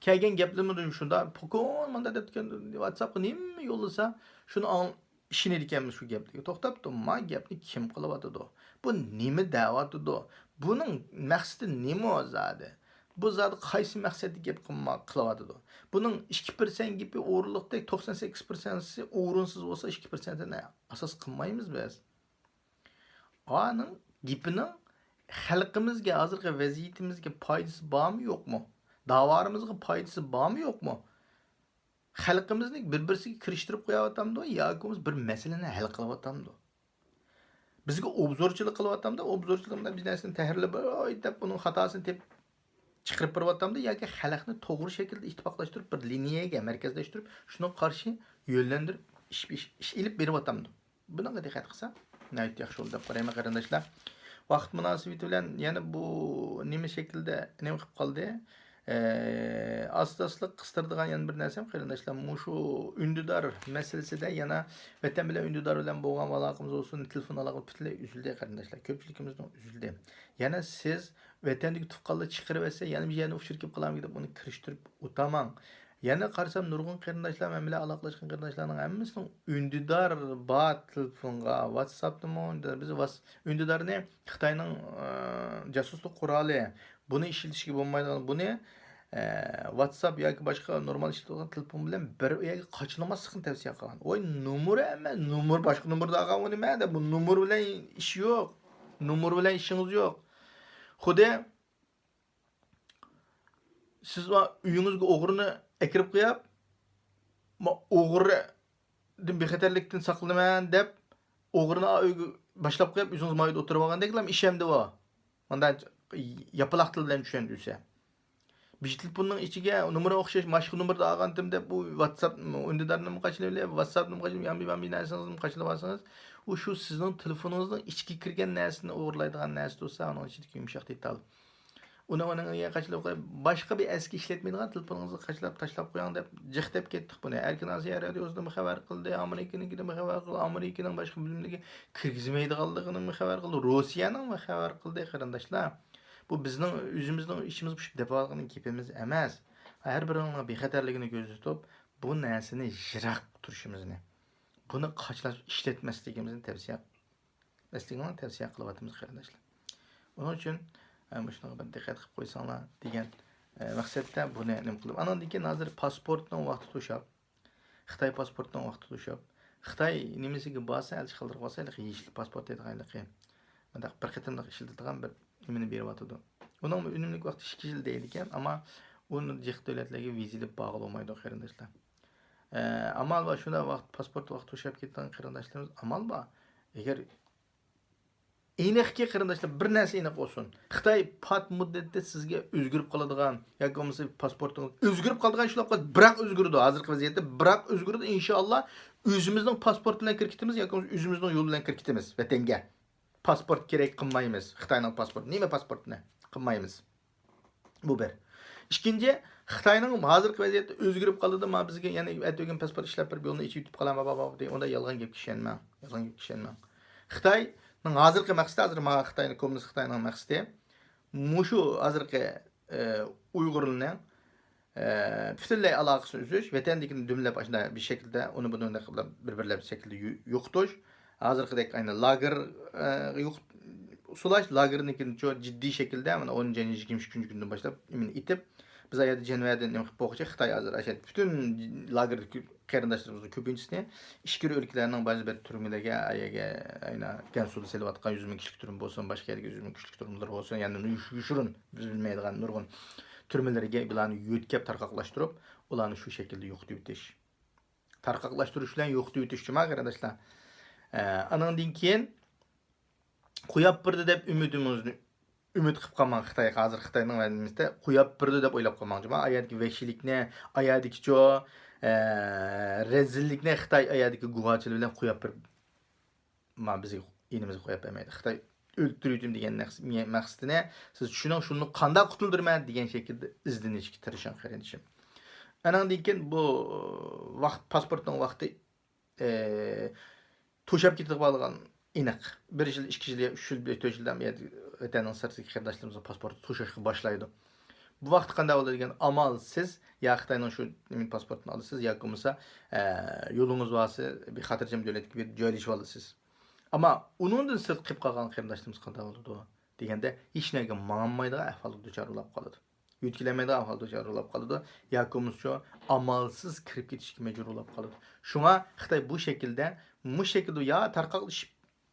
كەلگەن گەپلىرىمۇ شۇنداق، پوكون مۇنداق دەپتىكەن، ۋاتساپقا نېمە يوللىسا، شۇنى ئاڭ-، ئىشىنىدىكەنمىز شۇ گەپلەرگە. توختاپ تۇر، ما گەپنى كىم قىلىۋاتىدۇ؟ بۇ نېمە دەۋاتىدۇ؟ بۇنىڭ مەقسىتى نېمە زادى؟ بۇ زادى قايسى مەقسەتتە گەپ قىلما-، قىلىۋاتىدۇ؟ بۇنىڭ ئىككى پىرسەنت گېپى ئورۇنلۇقتەك، توقسان سەككىز پىرسەنتى ئورۇنسىز بولسا، ئىككى پىرسەنتىنى ئاساس قىلمايمىز بىز. ئانىڭ گېپىنىڭ، خەلقىمىزگە، ھازىرقى ۋەزىيىتىمىزگە پايدىسى بارمۇ، يوقمۇ؟ داۋالىرىمىزغا پايدىسى بارمۇ، يوقمۇ؟ خەلقىمىزنى بىر-بىرسىگە كىرىشتۈرۈپ قويۇۋاتامدۇ ياكى بولمىسا بىر مەسىلىنى ھەل قىلىۋاتامدۇ؟ بىزگە ئوبزورچىلىق قىلىۋاتامدۇ؟ ئوبزورچىلىق بىلەن بىر نەرسىنى تەھرىرلەپ، ۋاي دەپ ئۇنىڭ خاتاسىنى تېپىپ چىقىرىپ بېرىۋاتامدۇ ياكى خەلقنى توغرا شەكىلدە ئىتتىپاقلاشتۇرۇپ، بىر لىنىيەگە مەركەزلەشتۈرۈپ، شۇنىڭغا قارشى يۆنلەندۈرۈپ ئىش، ئىش، ئىش ئېلىپ بېرىۋاتامدۇ؟ بۇنىڭغا دىققەت قىلسا ناھايىتى ياخشى بولىدۇ دەپ قارايمەن، قېرىنداشلار. ۋاقىت مۇناسىۋىتى بىلەن يەنە بۇ نېمە شەكىلدە نېمە قىلىپ قالدى؟ ئە، ئاستا-ئاستا قىستۇرىدىغان يەنە بىر نەرسەم، قېرىنداشلار، مۇشۇ ئۈندىدار مەسىلىسىدە يەنە ۋەتەن بىلەن ئۈندىدار بىلەن بولغان ئالاقىمىز بولسۇن، تېلېفون ئالاقىمىز پۈتۈنلەي ئۈزۈلدى، قېرىنداشلار. كۆپچىلىكىمىزنىڭ ئۈزۈلدى. يەنە سىز ۋەتەندىكى تۇغقانلار چىقىرىۋەتسە، يەنە بىر يەردىن ئۇچۇر كېلىپ قالامدۇ دەپ ئۇنى كىرىشتۈرۈپ ئولتۇرماڭ. يەنە قارىسام، نۇرغۇن قېرىنداشلار، مەن بىلەن ئالاقىلەشكەن قېرىنداشلارنىڭ ھەممىسىنىڭ ئۈندىدار بار تېلېفونغا، ۋاتساپتىمۇ، بىز ۋاتس-، ئۈندىدارنى خىتاينىڭ، ئە، جاسۇسلۇق قورالى، بۇنى ئىشلىتىشكە بولمايدىغان، بۇنى، ئە، ۋاتساپ ياكى باشقا نورمال ئىشلىتىدىغان تېلېفون بىلەن بىر يەرگە قاچىلىماسلىقنى تەۋسىيە قىلغان. ۋاي، نومۇر ئەمەس، نومۇر، باشقا نومۇردا ئالغان ئۇ نېمە دەپ، بۇ نومۇر بىلەن ئىش يوق. نومۇر بىلەن ئىشىڭىز يوق. خۇددى سىز ئۆيىڭىزگە ئوغرىنى ئەكىرىپ قويۇپ، ما-، ئوغرىدىن بىخەتەرلىكتىن ساقلىنىمەن دەپ، ئوغرىنى ئا-، ئۆيگە باشلاپ قويۇپ، ئۆزىڭىز مايدا ئولتۇرۇپ ئالغاندەكلا ئىش ئەمدى ئۇ. مانداق ياپىلاق تىل بىلەن چۈشەندۈرسە. بىر تېلېفوننىڭ ئىچىگە نومۇرى ئوخشاش، ماشىنا نومۇردا ئالغانتىم دەپ، بۇ ۋاتساپ ئۈندىدارنىمۇ قاچىلىۋېلىپ، ۋاتساپنىمۇ قاچىلىۋېلىپ، ياڭبى بامبى نەرسىڭىزنى قاچىلىۋالسىڭىز، ئۇ شۇ سىزنىڭ تېلېفونىڭىزنىڭ ئىچىگە كىرگەن نەرسىنى ئوغرىلايدىغان نەرسە تۇرسا، ئۇنىڭ ئىچىدىكى يۇمشاق دېتال. ئۇنى، ئۇنىڭ يەنە قاچىلاپ قويۇپ، باشقا بىر ئەسكى ئىشلەتمەيدىغان تېلېفونىڭىزنى قاچىلاپ تاشلاپ قويۇڭ دەپ جىق دەپ كەتتۇق بۇنى. ئەركىن ئاسىيا رادىيوسىدىنمۇ خەۋەر قىلدى، ئامېرىكىنىڭكىدىنمۇ خەۋەر قىلدى، ئامېرىكىنىڭ باشقا بۆلۈملىرىگە كىرگۈزمەيدىغانلىقىنىمۇ خەۋەر قىلدى، روسىيەنىڭمۇ خەۋەر قىلدى، قېرىنداشلار. بۇ بىزنىڭ ئۆزىمىزنىڭ ئىچىمىزگە پۇشۇپ دەپ ئالغان گېپىمىز ئەمەس. ھەر بىرىڭلارنىڭ بىخەتەرلىكىنى كۆزدە تۇتۇپ، بۇ نەرسىنى يىراق تۇرۇشىمىزنى، بۇنى قاچىلاپ ئىشلەتمەسلىكىمىزنى تەۋسىيە مەسىلىنى تەۋسىيە قىلىۋاتىمىز، قېرىنداشلار. ئۇنىڭ ئۈچۈن، ئە، مۇشۇنىڭغا بىر دىققەت قىلىپ قويساڭلار دېگەن، ئە، مەقسەتتە بۇنى نېمە قىلىپ، ئاناندىن كېيىن ھازىر پاسپورتنىڭ ۋاقتى توشاپ، خىتاي پاسپورتنىڭ ۋاقتى توشاپ، خىتاي نېمىسىگە بارسا، ئەلچىخانىلىرىغا بارسا، ھېلىقى يېشىل پاسپورت دەيدىغان ھېلىقى مۇنداق بىر قېتىملىق ئىشلىتىدىغان بىر نېمىنى بېرىۋاتىدۇ. ئۇنىڭ ئۈنۈملۈك ۋاقتى ئىككى يىل دەيدىكەن، ئەمما ئۇنى جىق دۆلەتلەرگە ۋىزا ئېلىپ بارغىلى بولمايدۇ، قېرىنداشلار. ئە، ئامال بار، شۇنداق ۋاقىت، پاسپورت ۋاقتى توشۇپ كېتىدىغان قېرىنداشلىرىمىز ئامال بار. ئەگەر ئېنىقكى، قېرىنداشلار، بىر نەرسە ئېنىق بولسۇن. خىتاي پات مۇددەتتە سىزگە ئۆزگىرىپ قالىدىغان ياكى بولمىسا پاسپورتىڭىز ئۆزگىرىپ قالىدىغان ئىش يوق، بىراق ئۆزگىرىدۇ. ھازىرقى ۋەزىيەتتە بىراق ئۆزگىرىدۇ. ئىنشائاللا، ئۆزىمىزنىڭ پاسپورتى بىلەن كىرىپ كېتىمىز ياكى بولمىسا ئۆزىمىزنىڭ يولى بىلەن كىرىپ كېتىمىز ۋەتەنگە. پاسپورت كېرەك قىلمايمىز. خىتاينىڭ پاسپورتى، نېمە پاسپورتىنى قىلمايمىز. بۇ بىر. ئىككىنچى، خىتاينىڭ ھازىرقى ۋەزىيەتتە ئۆزگىرىپ قالىدۇ، ما بىزگە يەنە ئەتىگەن پاسپورت ئىشلەپ بېرىپ، يولنى ئېچىۋېتىپ قالامەن، بابا، بابا، دەي. ئۇنداق يالغان گەپكە ئىشەنمەڭ. يالغان گەپكە ئىشەنمەڭ. خىتاينىڭ ھازىرقى مەقسىتى، ھازىر ما خىتاينىڭ، كوممۇنىست خىتاينىڭ مەقسىتى مۇشۇ ھازىرقى، ئە، ئۇيغۇرلارنىڭ، ئە، پۈتۈنلەي ئالاقىسىنى ئۈزۈش، ۋەتەندىكىنى دۈملەپ، ئاشۇنداق بىر شەكىلدە، ئۇنى بۇنى بىر-بىرلەپ شەكىلدە يو-، يوقىتىش. ھازىرقىدەك ئاينى لاگېر، ئە، يوق-، سولاش، لاگېرنىڭكىنى جىددىي شەكىلدە، مانا، ئونىنچى ئاينىڭ يىگىرمە ئۈچىنچى كۈنىدىن باشلاپ، نېمىنى ئېتىپ، بىز ئايەردە جەنۋەدىن نېمە قىلىپ بولغۇچە، خىتاي ھازىر ئاشۇ پۈتۈن لاگېردىكى قېرىنداشلىرىمىزنىڭ كۆپىنچىسىنى ئىچكىرى ئۆلكىلەرنىڭ بەزى بىر تۈرمىلىرىگە، ئايەگە، ئاينا، گەنسۇدا سېلىۋاتقان يۈز مىڭ كىشىلىك تۈرمە بولسۇن، باشقا يەردىكى يۈز مىڭ كىشىلىك تۈرمىلەر بولسۇن، يەنى يوش-، يوشۇرۇن، بىز بىلمەيدىغان نۇرغۇن تۈرمىلەرگە بۇلارنى يۆتكەپ تارقاقلاشتۇرۇپ، ئۇلارنى شۇ شەكىلدە يوقىتىۋېتىش. تارقاقلاشتۇرۇش بىلەن يوقىتىۋېتىش جۇما قېرىنداشلار. ئە، ئانىڭدىن كېيىن قويۇپ بېرىدۇ دەپ ئۈمىدىمىزنى ئۈمىد قىلىپ قالماڭ خىتايغا. ھازىر خىتاينىڭ ۋەتىنىمىزدە قوياپ بېرىدۇ دەپ ئويلاپ قالماڭ جۇما. ئايەردىكى ۋەھشىيلىكنى، ئايەردىكىچۇ، ئە، رەزىللىكنى خىتاي ئايەردىكى گۇۋاچىلىرى بىلەن قوياپ بېرىپ، ما بىزگە، ئىنىمىزگە قوياپ بەرمەيدۇ. خىتاي ئۆلتۈرۈۋېتىم دېگەن نەقس-، مەقسىتىنى، سىز چۈشىنىڭ، شۇنى قانداق قۇتۇلدۇرىمەن دېگەن شەكىلدە ئىزدىنىشكە تىرىشىڭ، قېرىندىشىم. ئاناندىن كېيىن بۇ ۋاقىت، پاسپورتنىڭ ۋاقتى ئى، توشاپ كېتىدىغانلىقى ئېنىق. بىر يىل، ئىككى يىل، يا ئۈچ يىل، يا تۆت يىلدىن بۇيان ۋەتەننىڭ سىرتىدىكى قېرىنداشلىرىمىزنىڭ پاسپورتى توشاشقا باشلايدۇ. بۇ ۋاقىتتا قانداق بولىدۇ دېگەن، ئامالسىز يا خىتاينىڭ شۇ نېمە پاسپورتىنى ئالىسىز ياكى بولمىسا، ئە، يولىڭىز بارسا بىر خاتىرجەم دۆلەتكە بېرىپ جايلىشىۋالىسىز. ئەمما ئۇنىڭدىن سىرت قېلىپ قالغان قېرىنداشلىرىمىز قانداق بولىدۇ دېگەندە، ھېچ نەرگە ماڭالمايدىغان ئەھۋالغا دۇچار بولۇپ قالىدۇ. يۆتكىلەلمەيدىغان ئەھۋال دۇچار بولۇپ قالىدۇ. ياكى بولمىسا شۇ ئامالسىز كىرىپ كېتىشكە مەجبۇر بولۇپ قالىدۇ. شۇڭا خىتاي بۇ شەكىلدە، مۇشۇ شەكىلدە يا تارقاقلىشىپ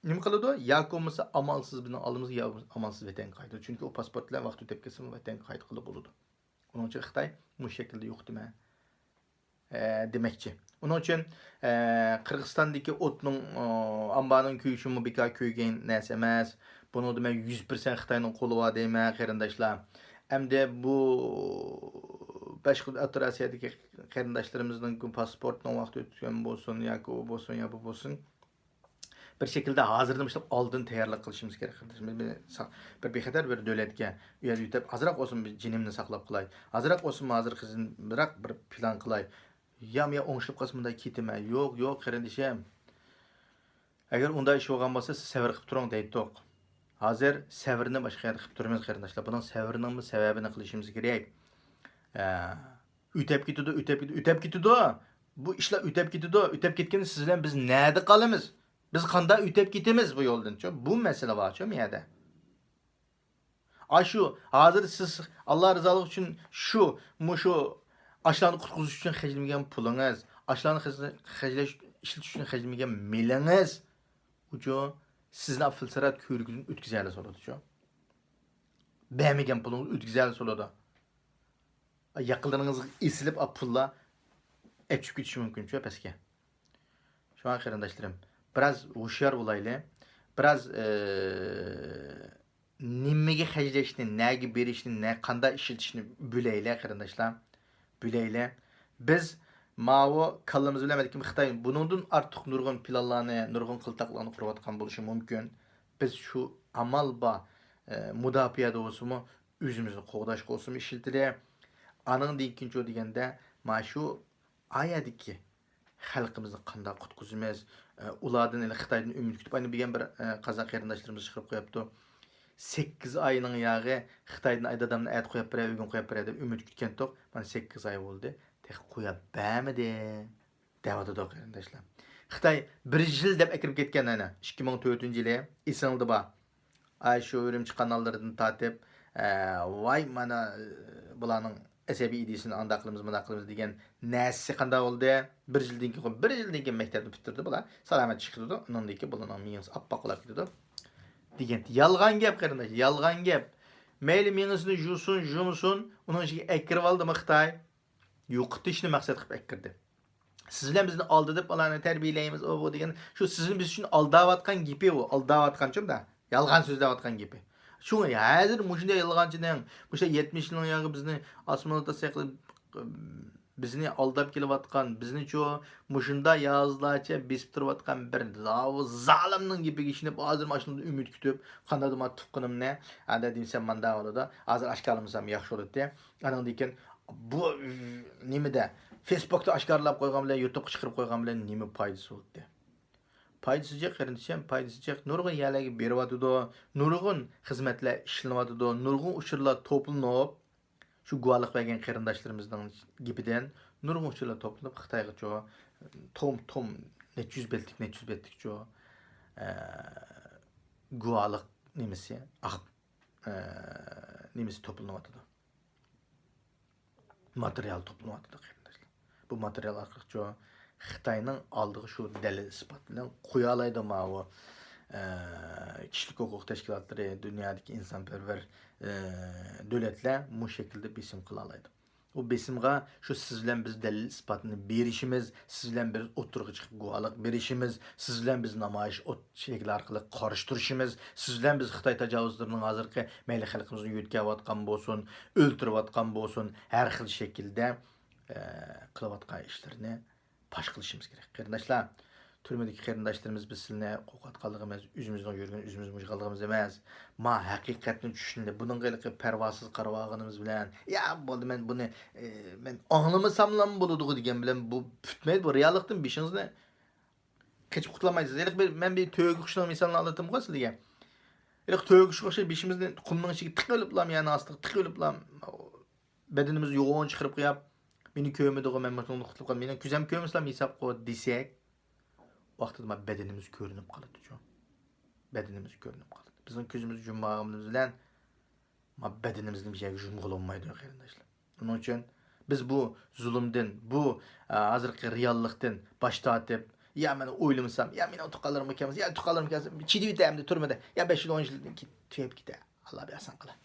نېمە قىلىدۇ، ياكى بولمىسا ئامالسىز بىزنىڭ ئالدىمىزغا، يا بولمىسا ئامالسىز ۋەتەنگە قايتىدۇ. چۈنكى ئۇ پاسپورت بىلەن ۋاقتى ئۆتۈپ كەتسىمۇ ۋەتەنگە قايتقىلى بولىدۇ. ئۇنىڭ ئۈچۈن خىتاي مۇشۇ شەكىلدە يوق دېمە. ئە، دېمەكچى. ئۇنىڭ ئۈچۈن، ئە، قىرغىزىستاندىكى ئوتنىڭ، ئە، ئامبارنىڭ كۆيۈشىمۇ بىكار كۆيگەن نەرسە ئەمەس. بۇنىڭدا مەن يۈز پىرسەنت خىتاينىڭ قولى بار دەيمەن، قېرىنداشلار. ئەمدى بۇ باشقا ئوتتۇرا ئاسىيادىكى قېرىنداشلىرىمىزنىڭ پاسپورتنىڭ ۋاقتى ئۆتكەن بولسۇن ياكى ئۇ بولسۇن يا بۇ بولسۇن، بىر شەكىلدە ھازىردىن باشلاپ ئالدىن تەييارلىق قىلىشىمىز كېرەك، قېرىنداشلار. بىر، بىر سا-، بىر بىخەتەر بىر دۆلەتكە ئۇ يەردە يۆتەپ، ئازراق بولسۇن بىر جېنىمنى ساقلاپ قالاي. ئازراق بولسۇن، ھازىر قىزىمراق بىر پىلان قىلاي. يا، يا ئوڭشىلىپ قالسا مۇنداق كېتىمەن. يوق، يوق، قېرىندىشىم. ئەگەر ئۇنداق ئىش بولغان بولسا، سىز سەۋر قىلىپ تۇرۇڭ دەيتتۇق. ھازىر سەۋرنى باشقا يەردە قىلىپ تۇرىمىز، قېرىنداشلار. بۇنىڭ سەۋرىنىڭمۇ سەۋەبىنى قىلىشىمىز كېرەك. ئە، ئۆتەپ كېتىدۇ، ئۆتەپ كېتىدۇ، ئۆتەپ كېتىدۇ. بۇ ئىشلار ئۆتەپ كېتىدۇ. ئۆتەپ كەتكەندە سىز بىلەن بىز نەدە قالىمىز؟ بىز قانداق ئۆتەپ كېتىمىز بۇ يولدىنچۇ؟ بۇ مەسىلە بارچۇ بۇ يەردە. ئاشۇ ھازىر سىز ئاللا رىزالىقى ئۈچۈن شۇ، مۇشۇ ئاشۇلارنى قۇتقۇزۇش ئۈچۈن خەجلىمىگەن پۇلىڭىز، ئاشۇلارنى خەج-، خەجلەش، ئىشلىتىش ئۈچۈن خەجلىمىگەن مېلىڭىز، ئۇچۇ سىزنى پىلسىرات كۆۋرۈكىدىن ئۆتكۈزەلىسە بولىدۇچۇ. بەرمىگەن پۇلىڭىزنى ئۆتكۈزەلىسە بولىدۇ. ياقىلىرىڭىزغا ئېسىلىپ، ئا، پۇللار ئەچىپ كېتىشى مۇمكىنچۇ پەسكە. شۇڭا قېرىنداشلىرىم، بىراز ھوشيار بولايلى. بىراز، ئى، نېمىگە خەجلەشنى، نەگە بېرىشنى، نە، قانداق ئىشلىتىشنى بىلەيلى، قېرىنداشلار. بىلەيلى. بىز ماۋۇ كاللىمىز بىلەن بەلكىم خىتاي بۇنىڭدىن ئارتۇق نۇرغۇن پىلانلارنى، نۇرغۇن قىلتاقلارنى قۇرۇۋاتقان بولۇشى مۇمكىن. بىز شۇ ئامال بار، ئى، مۇداپىئەدە بولسىمۇ، ئۆزىمىزنى قوغداشقا بولسىمۇ ئىشلىتىلى. ئانىڭدىن كېيىنچۇ دېگەندە، مانا شۇ ئايەدىكى خەلقىمىزنى قانداق قۇتقۇزىمىز؟ ئە، ئۇلاردىن، خىتايدىن ئۈمىد كۈتۈپ، ئاينى بۈگۈن بىر، ئە، قازاق قېرىنداشلىرىمىز چىقىرىپ قويۇپتۇ. سەككىز ئاينىڭ ياغى خىتايدىن، ئاي دادامنى ئەتە قويۇپ بېرەي، بۈگۈن قويۇپ بېرەي دەپ ئۈمىد كۈتكەنتۇق. مانا سەككىز ئاي بولدى. تېخى قويۇپ بەرمىدى. دەۋاتىدۇ قېرىنداشلار. خىتاي بىر يىل دەپ ئەكىرىپ كەتكەن ئەنە. ئىككى مىڭ تۆتىنچى يىلى ئېسىڭلىدا بار. ئاي شۇ ئۈرۈمچى قاناللىرىدىن تارتىپ، ئە، ۋاي مانا، ئە، بۇلارنىڭ ئەسەبىي ئىدىيىسىنى ئانداق قىلىمىز، مۇنداق قىلىمىز دېگەن نەرسىسى قانداق بولدى؟ بىر يىلدىن كېيىن، بىر يىلدىن كېيىن مەكتەپنى پۈتتۈردى بۇلار. سالامەت چىقىدۇ. ئۇنىڭدىن كېيىن بۇلارنىڭ مېڭىسى ئاپئاق بولاپ كېتىدۇ. دېگەن. يالغان گەپ قېرىنداش، يالغان گەپ. مەيلى مېڭىسىنى يۇسۇن، يۇمىسۇن، ئۇنىڭ ئىچىگە ئەكىرىۋالدىمۇ خىتاي؟ يوقىتىشنى مەقسەت قىلىپ ئەكىردى. سىز بىلەن بىزنى ئالدىدىپ، ئۇلارنى تەربىيەلەيمىز، ئۇ بۇ دېگەن، شۇ سىزنى بىز ئۈچۈن ئالداۋاتقان گېپى ئۇ، ئالداۋاتقانچۇ مۇنداق، يالغان سۆزلەۋاتقان گېپى. شۇڭا ھازىر مۇشۇنداق يالغانچىنىڭ، مۇشۇنداق يەتمىش يىلنىڭ ياغى بىزنى ئاسماندا تاسلاپ، بىزنى ئالداپ كېلىۋاتقان، بىزنىچۇ مۇشۇنداق يازلارچە بېسىپ تۇرۇۋاتقان بىر زاۋۇ زالىمنىڭ گېپىگە ئىشىنىپ، ھازىر ماشۇندىن ئۈمىد كۈتۈپ، قانداقتۇ ما تۇغقىنىمنى، ئانداق دېمىسەم مانداق بولىدۇ، ھازىر ئاشكارىلىمىسام ياخشى بولاتتى. ئانىڭدىن كېيىن بۇ نېمىدە، فېيسبۇكتا ئاشكارىلاپ قويغان بىلەن، يۇتۇبقا چىقىرىپ قويغان بىلەن نېمە پايدىسى بولدى؟ پايدىسى جىق، قېرىندىشىم، پايدىسى جىق. نۇرغۇن يەرلەرگە بېرىۋاتىدۇ، نۇرغۇن خىزمەتلەر ئىشلىنىۋاتىدۇ، نۇرغۇن ئۇچۇرلار توپلىنىپ، شۇ گۇۋاھلىق بەرگەن قېرىنداشلىرىمىزنىڭ گېپىدىن نۇرغۇن ئۇچۇرلار توپلىنىپ، خىتايغىچۇ توم، توم، نەچچە يۈز بەتلىك، نەچچە يۈز بەتلىكچۇ، ئە، گۇۋاھلىق نېمىسى، ئاق، ئە، نېمىسى توپلىنىۋاتىدۇ. ماتېرىيال توپلىنىۋاتىدۇ، قېرىنداشلار. بۇ ماتېرىيال ئارقىلىقچۇ خىتاينىڭ ئالدىغا شۇ دەلىل ئىسپات بىلەن قويالايدۇ ماۋۇ، ئە، كىشىلىك ھوقۇق تەشكىلاتلىرى، دۇنيادىكى ئىنسانپەرۋەر، ئە، دۆلەتلەر مۇشۇ شەكىلدە بېسىم قىلالايدۇ. ئۇ بېسىمغا شۇ سىز بىلەن بىز دەلىل ئىسپاتنى بېرىشىمىز، سىز بىلەن بىز ئوتتۇرىغا چىقىپ گۇۋاھلىق بېرىشىمىز، سىز بىلەن بىز نامايىش ئوت شەكلى ئارقىلىق قارشى تۇرۇشىمىز، سىز بىلەن بىز خىتاي تاجاۋۇزلىرىنىڭ ھازىرقى مەيلى خەلقىمىزنى يۆتكەۋاتقان بولسۇن، ئۆلتۈرۈۋاتقان بولسۇن، ھەر خىل شەكىلدە، ئە، قىلىۋاتقان ئىشلىرىنى پاش قىلىشىمىز كېرەك. قېرىنداشلار، تۈرمىدىكى قېرىنداشلىرىمىز بىز سىلىنى قورقۇتقانلىقىمىز، ئۆزىمىزنىڭ يۈرىكىنى ئۆزىمىز مۇجۇغانلىقىمىز ئەمەس. ما ھەقىقەتنى چۈشىنىدۇ. بۇنىڭغا ھېلىقى پەرۋاسىز قارىۋالغىنىمىز بىلەن، يا بولدى، مەن بۇنى، ئى، مەن ئاڭلىمىساملا بولىدىغۇ دېگەن بىلەن بۇ پۈتمەيدۇ. بۇ رېئاللىقتىن بېشىڭىزنى قېچىپ قۇتۇلالمايسىز. ھېلىقى بىر، مەن بىر تۆگە قۇشىنىڭ مىسالىنى ئاڭلىتىمغۇ سىلىگە. ھېلىقى تۆگە قۇشقا ئوخشاش بېشىمىزنى قۇمنىڭ ئىچىگە تىقىۋېلىپلا، يەرنىڭ ئاستىغا تىقىۋېلىپلا، بەدىنىمىز يوغان چىقىرىپ قويۇپ، مېنى كۆرمىدىغۇ، مەن مۇشۇنىڭدىن قۇتۇلۇپ قالدىم، مېنىڭ كۆزۈم كۆرمىسىلا ھېسابقۇ دېسەك، ۋاقتىدا ما بەدىنىمىز كۆرۈنۈپ قالىدۇ، چۇ. بەدىنىمىز كۆرۈنۈپ قالىدۇ. بىزنىڭ كۆزىمىز يۇمغانلىقىمىز بىلەن ما بەدىنىمىزنى بىر يەرگە يۇمغىلى بولمايدۇ، قېرىنداشلار. شۇنىڭ ئۈچۈن بىز بۇ زۇلۇمدىن، بۇ، ئە، ھازىرقى رېئاللىقتىن باش تارتىپ، يا مەن ئويلىمىسام، يا مېنىڭ تۇغقانلىرىم كەلمىسە، يا تۇغقانلىرىم كەلسە، چىدىۋېتەي ئەمدى تۈرمىدە، يا بەش يىل، ئون يىلدىن كېيىن تۈگەپ كېتەي، ئاللا بەرسە قىلاي،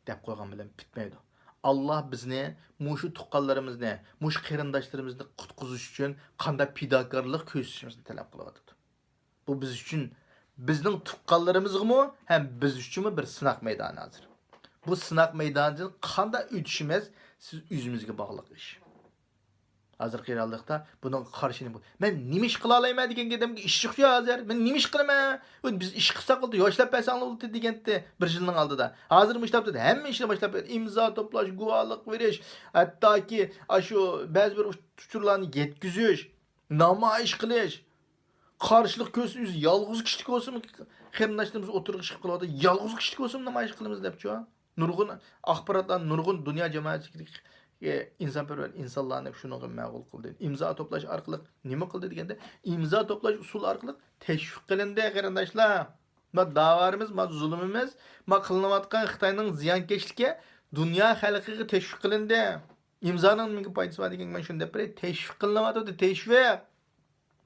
دەپ قويغان بىلەن پۈتمەيدۇ. ئاللا بىزنى مۇشۇ تۇغقانلىرىمىزنى، مۇشۇ قېرىنداشلىرىمىزنى قۇتقۇزۇش ئۈچۈن قانداق پىداكارلىق كۆرسىتىشىمىزنى تەلەپ قىلىۋاتىدۇ. بۇ بىز ئۈچۈن، بىزنىڭ تۇغقانلىرىمىزغىمۇ ھەم بىز ئۈچۈنمۇ بىر سىناق مەيدانى ھازىر. بۇ سىناق مەيدانىدىن قانداق ئۆتۈشىمىز سىز ئۆزىمىزگە باغلىق ئىش. ھازىرقى رېئاللىقتا بۇنىڭغا قارشى نېمە؟ مەن نېمە ئىش قىلالايمەن دېگەن گېپىمگە ئىش يوق ھازىر. مەن نېمە ئىش قىلىمەن؟ ئۇ بىز ئىش قىلساق بولدى، ياشلاپ بەرسەڭلار بولدى دېگەنتى بىر يىلنىڭ ئالدىدا. ھازىر مۇشۇ تاپتا ھەممە ئىشنى باشلاپ بەردى. ئىمزا توپلاش، گۇۋاھلىق بېرىش، ھەتتاكى ئاشۇ بەزى بىر ئۇچۇرلارنى يەتكۈزۈش، نامايىش قىلىش. قارشىلىق كۆرسىتىپ، ئۆزى يالغۇز كىشىلىك بولسىمۇ، قېرىنداشلىرىمىز ئوتتۇرىغا چىقىپ قېلىۋاتىدۇ. يالغۇز كىشىلىك بولسىمۇ نامايىش قىلىمىز دەپچۇ. نۇرغۇن ئاخباراتلار، نۇرغۇن دۇنيا جامائەتچىلىكىدىكى، ئە، ئىنسانپەرۋەر ئىنسانلارنى شۇنىڭغا مەقۇل قىلدى. ئىمزا توپلاش ئارقىلىق نېمە قىلدى دېگەندە، ئىمزا توپلاش ئۇسۇلى ئارقىلىق تەشۋىق قىلىندى، قېرىنداشلار. ما داۋالىرىمىز، ما زۇلۇمىمىز، ما قىلىنىۋاتقان خىتاينىڭ زىيانكەشلىكى دۇنيا خەلقىگە تەشۋىق قىلىندى. ئىمزانىڭ نېمىگە پايدىسى بار دېگەنگە مەن شۇنى دەپ بېرەي، تەشۋىق قىلىنىۋاتىدۇ، تەشۋىق.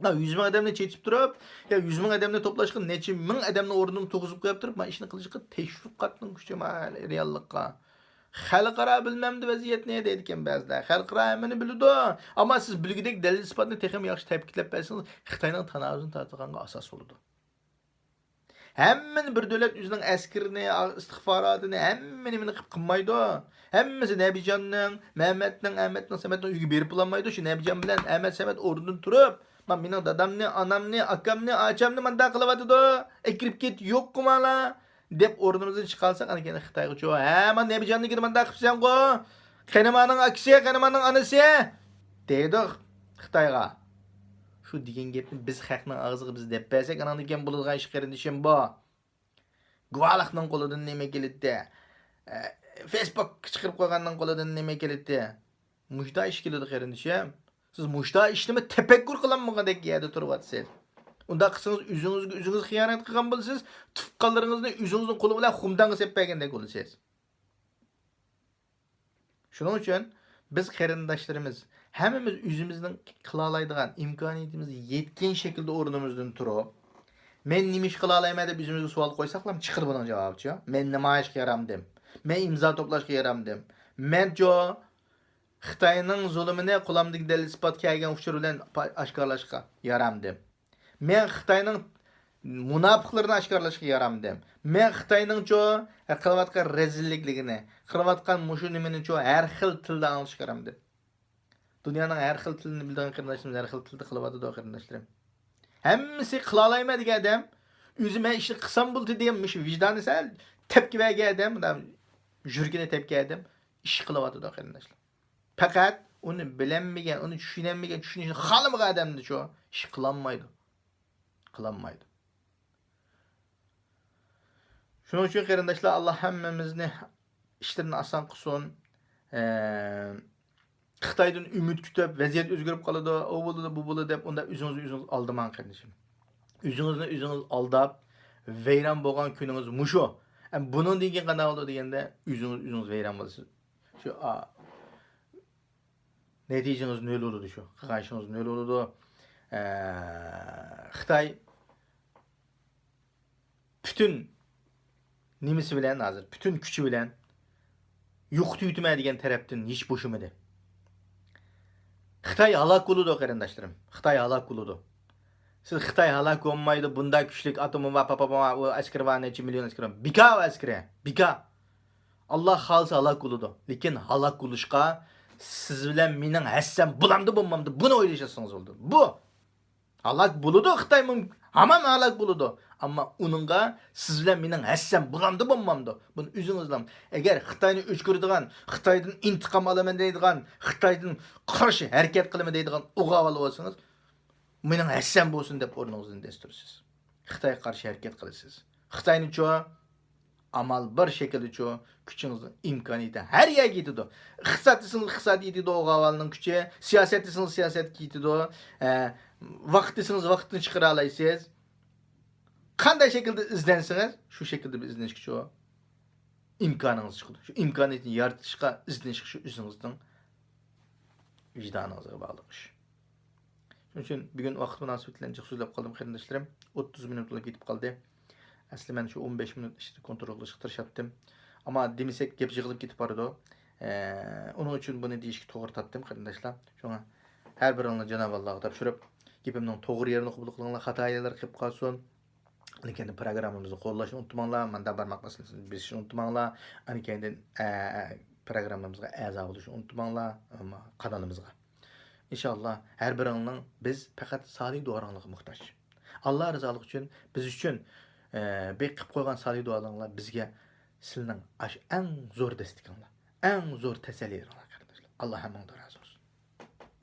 مانا يۈز مىڭ ئادەمنى چېتىپ تۇرۇپ، يا يۈز مىڭ ئادەمنى توپلاشقا نەچچە مىڭ ئادەمنى ئورنىدىن تۇرغۇزۇپ قويۇپ تۇرۇپ، مانا ئىشنى قىلىشقا تەشۋىقاتنىڭ كۈچى، مانا رېئاللىققا. خەلقئارا بىلمەمدۇ ۋەزىيەتنى دەيدىكەن بەزىلەر. خەلقئارا ھەممىنى بىلىدۇ. ئەمما سىز بىلگۈدەك دەلىل ئىسپاتنى تېخىمۇ ياخشى تەكىتلەپ بەرسىڭىز، خىتاينىڭ تاناۋىسىنى تارتىدىغانغا ئاساس بولىدۇ. ھەممىنى بىر دۆلەت ئۆزىنىڭ ئەسكىرىنى، ئىستىخباراتىنى، ھەممە نېمىنى قىلىپ قىلمايدۇ. ھەممىسى نەبىجاننىڭ، مەمەتنىڭ، ئەمەتنىڭ، سەمەتنىڭ ئۆيىگە بېرىپ بولالمايدۇ. شۇ نەبىجان بىلەن ئەمەت، سەمەت ئورنىدىن تۇرۇپ، مانا مېنىڭ دادامنى، ئانامنى، ئاكامنى، ئاچامنى مانداق قىلىۋاتىدۇ. ئەكىرىپ كېتىپ يوق قىلماڭلار. دەپ ئورنىمىزدىن چىقالساق، ئەنە كېيىن خىتايغىچۇ، ھە، مانا نەبىجاننىڭكىنى مانداق قىپسەنغۇ، قېنى مانىڭ ئاكىسى، قېنى مانىڭ ئانىسى دەيدۇ خىتايغا. شۇ دېگەن گەپنى بىز خەقنىڭ ئاغزىغا بىز دەپ بەرسەك، ئاناندىن كېيىن بولىدىغان ئىش، قېرىندىشىم، بۇ. گۇۋاھلىقنىڭ قولىدىن نېمە كېلىدى؟ ئە، فېيسبۇك چىقىرىپ قويغاننىڭ قولىدىن نېمە كېلىدى؟ مۇشتا ئىش كېلىدۇ، قېرىندىشىم. سىز مۇشتا ئىشنىمۇ تەپەككۇر قىلالمىغاندەك يەردە تۇرۇۋاتىسىز. ئۇنداق قىلسىڭىز، ئۆزىڭىزگە ئۆزىڭىز خىيانەت قىلغان بولىسىز، تۇغقانلىرىڭىزنى ئۆزىڭىزنىڭ قولى بىلەن خۇمدانغا سېلىپ بەرگەندەك بولىسىز. شۇنىڭ ئۈچۈن بىز قېرىنداشلىرىمىز، ھەممىمىز ئۆزىمىزنىڭ قىلالايدىغان ئىمكانىيىتىمىز يەتكەن شەكىلدە ئورنىمىزدىن تۇرۇپ، مەن نېمە ئىش قىلالايمەن دەپ ئۆزىمىزگە سوئال قويساقلا چىقىدۇ بۇنىڭ جاۋابىچۇ. مەن نامايىشقا يارامدىم. مەن ئىمزا توپلاشقا يارامدىم. مەنچۇ خىتاينىڭ زۇلۇمىنى قولۇمدىكى دەلىل ئىسپات كەلگەن ئۇچۇر بىلەن پا-، ئاشكارىلاشقا يارامدىم. مەن خىتاينىڭ مۇناپىقلىرىنى ئاشكارىلاشقا يارامدىم. مەن خىتاينىڭچۇ قىلىۋاتقان رەزىللىكلىرىنى، قىلىۋاتقان مۇشۇ نېمىنىچۇ ھەر خىل تىلدا ئاڭلىتىشقا يارامدىم. دۇنيانىڭ ھەر خىل تىلىنى بىلىدىغان قېرىنداشلىرىمىز ھەر خىل تىلدا قىلىۋاتىدۇ، قېرىنداشلىرىم. ھەممىسى قىلالايمەن دېگەن ئادەم، ئۆزى مەن ئىشنى قىلسام بولدى دېگەن مۇشۇ ۋىجدانى سەل تەپكە بەرگەن ئادەم، مۇنداق يۈرىكىنى تەپكەن ئادەم ئىش قىلىۋاتىدۇ، قېرىنداشلار. پەقەت ئۇنى بىلەلمىگەن، ئۇنى چۈشىنەلمىگەن، چۈشىنىشنى خالىمىغان ئادەمدىچۇ ئىش قىلالمايدۇ. قىلالمايدۇ. شۇنىڭ ئۈچۈن قېرىنداشلار، ئاللا ھەممىمىزنى ئىشلىرىنى ئاسان قىلسۇن. ئە، خىتايدىن ئۈمىد كۈتۈپ، ۋەزىيەت ئۆزگىرىپ قالىدۇ، ئۇ بولىدۇ، بۇ بولىدۇ دەپ، ئۇنداق ئۆزىڭىزنى ئۆزىڭىز ئالدىماڭ، قېرىندىشىم. ئۆزىڭىزنى ئۆزىڭىز ئالداپ، ۋەيران بولغان كۈنىڭىز مۇشۇ. ئەم، بۇنىڭدىن كېيىن قانداق بولىدۇ دېگەندە، ئۆزىڭىز ئۆزىڭىز ۋەيران بولىسىز. شۇ، ئا، نەتىجىڭىز نۆل بولىدۇ شۇ. قىلغان ئىشىڭىز نۆل بولىدۇ. ئە، خىتاي پۈتۈن نېمىسى بىلەن ھازىر، پۈتۈن كۈچى بىلەن يوقىتىۋېتىمەن دېگەن تەرەپتىن ھېچ بوشىمىدى. خىتاي ھالاك بولىدۇ، قېرىنداشلىرىم. خىتاي ھالاك بولىدۇ. سىز خىتاي ھالاك بولمايدۇ، بۇنداق كۈچلۈك ئاتومى بار، پاپا بار، ئۇ ئەسكىرى بار، نەچچە مىليون ئەسكىرى بار. بىكار ئۇ ئەسكىرى. بىكار. ئاللا خالىسا ھالاك بولىدۇ. لېكىن ھالاك بولۇشقا سىز بىلەن مېنىڭ ھەسسەم بولامدۇ، بولمامدۇ، بۇنى ئويلىشىۋاتسىڭىز بولىدۇ. بۇ ھالاك بولىدۇ، خىتايمۇ ھامان ھالاك بولىدۇ. ئەمما ئۇنىڭغا سىز بىلەن مېنىڭ ھەسسەم بولامدۇ، بولمامدۇ؟ بۇنى ئۆزىڭىزلا. ئەگەر خىتاينى ئۆچ كۆرىدىغان، خىتايدىن ئىنتىقام ئالىمەن دەيدىغان، خىتايدىن قارشى ھەرىكەت قىلىمەن دەيدىغان ئوغۇل بولسىڭىز، مېنىڭ ھەسسەم بولسۇن دەپ ئورنىڭىزدىن دەس تۇرىسىز. خىتايغا قارشى ھەرىكەت قىلىسىز. خىتاينىچۇ؟ ئامال بار شەكىلدىچۇ، كۈچىڭىزنىڭ ئىمكانىيىتى ھەر يەرگە يېتىدۇ. ئىقتىساد دېسىڭىز ئىقتىساد يېتىدۇ، ئوغۇل ئەھۋالنىڭ كۈچى، سىياسەت دېسىڭىز سىياسەتكە يېتىدۇ. ئە، ۋاقىت دېسىڭىز ۋاقىتنى چىقىرالايسىز. قانداق شەكىلدە ئىزدەنسىڭىز، شۇ شەكىلدە بىر ئىزدىنىشكىچۇ ئىمكانىڭىز چىقىدۇ. شۇ ئىمكانىيەتنى يارىتىشقا، ئىزدىنىشقا شۇ ئۆزىڭىزنىڭ ۋىجدانىڭىزغا باغلىق ئىش. شۇنىڭ ئۈچۈن بۈگۈن ۋاقىت مۇناسىۋىتى بىلەن جىق سۆزلەپ قالدىم، قېرىنداشلىرىم. ئوتتۇز مىنۇت بولۇپ كېتىپ قالدى. ئەسلى مەن شۇ ئون بەش مىنۇت ئىچىدە كونترول قىلىشقا تىرىشاتتىم. ئەمما دېمىسەك گەپ يىغىلىپ كېتىپ بارىدۇ. ئە، ئۇنىڭ ئۈچۈن بۇنى دېيىشكە توغرا تاپتىم، قېرىنداشلار. شۇڭا ھەر بىرىڭلار جانابى ئاللاغا تاپشۇرۇپ، گېپىمنىڭ توغرا يېرىنى قوبۇل قىلىڭلار، خاتا يەرلەر قېلىپ قالسۇن. ئاندىن كېيىن پروگراممىمىزنى قوللاشنى ئۇنتۇماڭلار، ماندا بارماق مەسىلىسىنى بېسىشنى ئۇنتۇماڭلار. ئاندىن كېيىندىن، ئە، پروگراممىمىزغا ئەزا بولۇشنى ئۇنتۇماڭلار، ئەمما قانىلىمىزغا. ئىنشاللا ھەر بىرىڭلارنىڭ بىز پەقەت سالىھ دۇئاڭلارغا موھتاج. ئاللا رىزالىقى ئۈچۈن، بىز ئۈچۈن، ئە، بېقىپ قويغان سالىھ دۇئالاڭلار بىزگە سىلىنىڭ ئاشۇ ئەڭ زور دەستىكىڭلار، ئەڭ زور تەسەللىلىرىڭلار، قېرىنداشلار. ئاللا ھەممىڭدىن رازى بولسۇن.